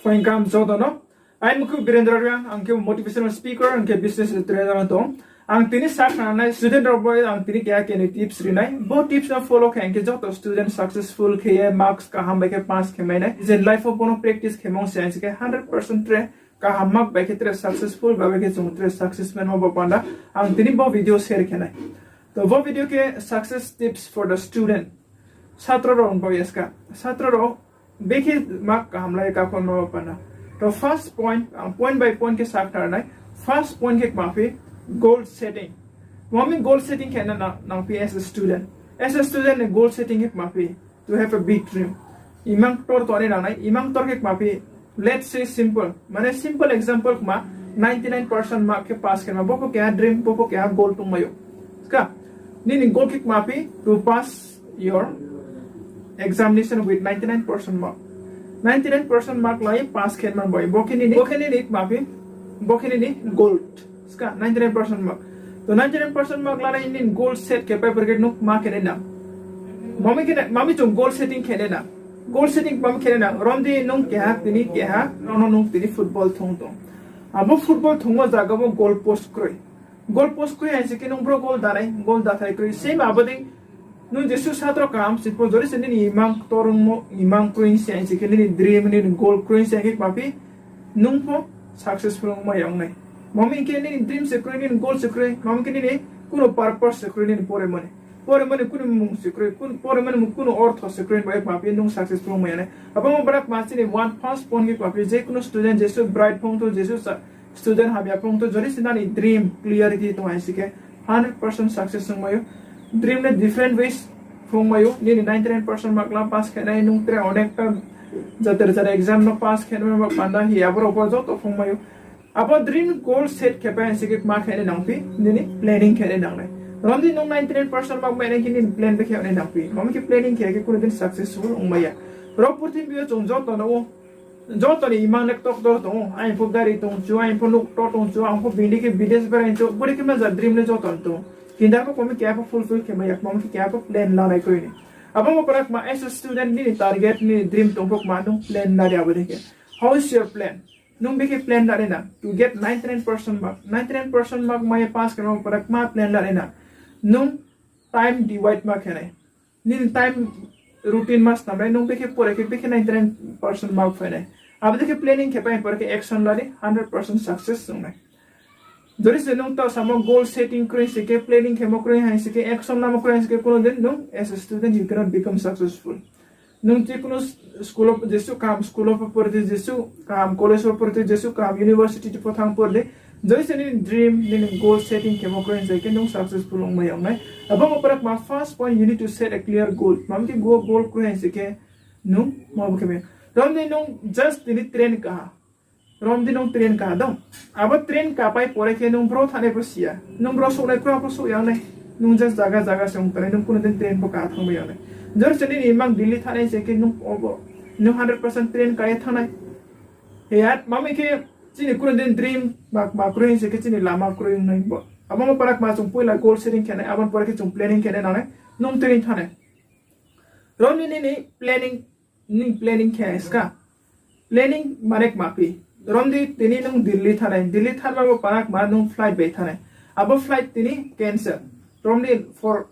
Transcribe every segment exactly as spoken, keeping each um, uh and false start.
Welcome joto no. Aini mung khe Birendra Reang, ang khe motivational speaker, ang khe business trainer no tong. Ang tini sakhnanai student rao bai ang tini keha keni tips rinai. Bo tips no follow khe ang khe joto student successful khe ye marks kaham bai khe pass khe mai nai. Je life wo bono practice khe mong se ang se khe hundred percent tre kaham mark bai khe tre successful bai khe chung tre success manmo bo panda ang tini bo video share khe nai. To bo video khe success tips for the student. Satro rao bo yaska. Satro rao bekhe mark kaham lai kakhon no panda. To first point, ang point by point khe sakhnanai. First point khe kma phi goal setting. Mami goal setting khe na nang phi as a student. As a student ni goal setting khe kma phi to have a big dream. Imang ktor to ani nangnai, imang ktor khe kma phi, let's say simple. Mane simple example kma, ninety nine percent mark khe pass khe ma, bo pho keha dream, bo pho keha goal tongmai ou. Ska, nini goal khe kma phi to pass your examination with ninety nine percent mark. Ninety nine percent mark lai pass khe man bai, bo khe nini, bo khe nini kma phi, bo khe nini goal. Ska, ninety nine percent mark. To ninety nine percent mark lanai nini goal set khe paper khe nung kma khe nai nang. Mami khe nai, mami chung goal setting khe nai nang. Goal setting mami khe nai nang. Romdi nung keha, tini keha, rono nung tini football thung tong. Abo football thungmo zaga bo goal post kroi. Goal post kroi hai se khe nung bro goal danai, goal dathai kroi. Same abo dei nung jesuh satro kaham se pho jori se nini imang ktor ongmo, imang kroi se hai se khe nini dream, nini goal kroi se hai khe kma phi nung pho successful ongmai ya ong nai. Mami khe nini dream se kroi, nini goal se kroi, mami khe nini kuno purpose se kroi nini poremani. Poremani kuno mung se kroi, kun-, poremani mung kuno ortho se kroi, bai kma phi nung successful ongmai ya nai. Abo mo brak ma chini one first point khe kma phi je kuno student jesuh bright phung tho, jesuh sa-, student hamya phung tho, jori se nani dream clarity tong hai se khe hundred percent success ongmai ou. Dream le different ways phung mai ou, nini ninety nine percent mark la pass khe nai, nung tre onekta jater jara exam no pass khe nai, ma panda hi, abo rao pho joto phung mai ou. Abo dream goal set khe pai hai se khe kma khe nai nang phi, nini planning khe nai nang nai. Romdi nung ninety nine percent mark mai nai khe nini plan bai khe nai nang phi. Mami khe planning khe khe kuno din successful ongmai ya. Ro purthimbi yo chung joto no ou, joto ni imang nek tok dor tong ou, aini pho gari tong chu, aini pho nouh ktor tong chu, ang pho bini khe bidesh berai chu, bori khe ma ja dream le joto ni tong ou. Kinda pho komi keha pho fulfill khe mai ya, komi khe keha pho plan lanai kroi ni. Abo mo para kma as a student nini target, nini dream tong pho kma nung plan lari abo dei khe. How is your plan? Nung bekhe plan lanai nang to get ninety nine percent mark. Ninety nine percent mark mai ye pass khe mo para kma plan lanai nang. Nung time divide ma khe nai. Nini time routine ma snam nai, nung bekhe pore khe bekhe ninety nine percent mark phai nai. Abo dei khe planning khe pai pore khe action lari hundred percent success ong nai. Jori se nung taoh samo goal setting kroi se khe, planning khemo kroi hai se khe, action lamo kroi hai se khe, kuno din nung as a student you cannot become successful. Nung je kuno school of, jesuh kaham school of pore di, jesuh kaham college of pore di, jesuh kaham university pho thang pore di, jori se nini dream, nini goal setting khemo kroi hai se khe nung successful ongmai ya ong nai. Abo mo para kma first point, you need to set a clear goal. Mami khe go goal kroi hai se khe nung ma bo khe mai. Romdi nung just tini train kaha. Romdi nung train kaha dong. Abo train kapai pore khe nung bro thanai pho si ya. Nung bro souhnai kroi pho souh ya ong nai. Nung just zaga zaga se ong tanai, nung kuno din train pho kaha thangmai ya ong nai. Jori se nini imang Delhi thanai se khe nung obo, nung hundred percent train ka ye thanai. He ya, mami khe chini kuno din dream ma, ma kroi se khe chini lama kroi ong nai bo. Abo mo para kma chung poila goal setting khe nai, abo pore khe chung planning khe nai nang nai. Nung train thanai. Romdi nini planning, nini planning khe ska. Planning mane kma phi. Romdi tini nung Delhi thanai, Delhi thanma bo para kma nung flight bai thanai. Abo flight tini cancel. Romdi for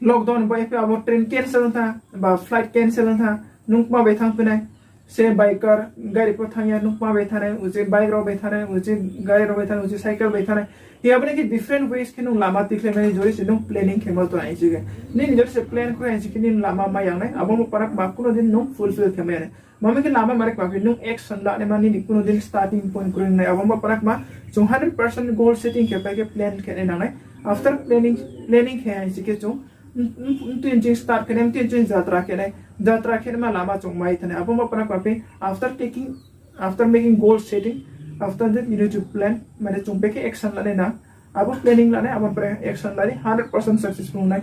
lockdown bai phi abo train cancel tha, ba flight cancel tha, nung kma bai thang phi nai. Se biker, gari pho thang ya, nung kma bai thanai, uji bike rao bai thanai, uji gari rao bai thanai, uji cycle bai thanai. Hi abo ni khe different ways khe nung lama tikhlai mani jori se nung planning khe ma tong hai se khe. Nini jori se plan kroi hai se khe nini lama mai ya ong nai, abo mo para kma kuno din nung fulfill khe mai ya nai. Mami khe lama mare kma phi nung action lanai ma nini kuno din starting point kroi ong nai, abo mo para kma chung hundred percent goal setting khe pai khe plan khe nai nang nai. After planning, planning khe hai se khe chung, mtui nching start khe nai, mtui nching jatra khe nai, jatra khe nai ma lama chung mai thanai, abo mo para kma phi after taking, after making goal setting, after that you need to plan, mane chung bekhe action lanai nang, abo planning lanai, abo pre action lanai, hundred percent successful nai.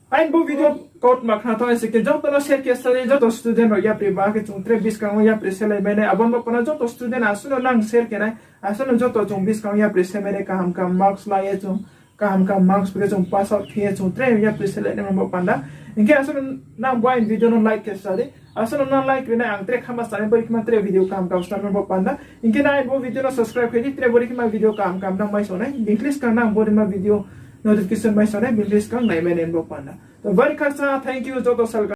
Aini bo video kautma khna thanng hai se khe joto no share khe sari, joto student rao yapri ba khe chung tre buskang wo yapri selai mai nai, abo bo para joto student asuh no nang share khe nai, asuh no joto chung buskang wo yapri se mai nai, kaham kaham marks la ye chung Kaham kaham marks bai khe chung pass out khe ye chung tre yapri select nai bo panda. Hing khe asuh no nang bo aini video no like khe sa di. Asuh no nang like ri nai ang tre khama sanai bo ri khe ma tre video kaham kaham snam bo panda. Hing khe nang bo video no subscribe khe di, tre bo ri khe ma video kaham kaham nang mai sonai. Bini khe skang nang bo ri ma video notification mai sonai, bini khe skang nai mai nai bo panda. To bari khaksa thank you joto sal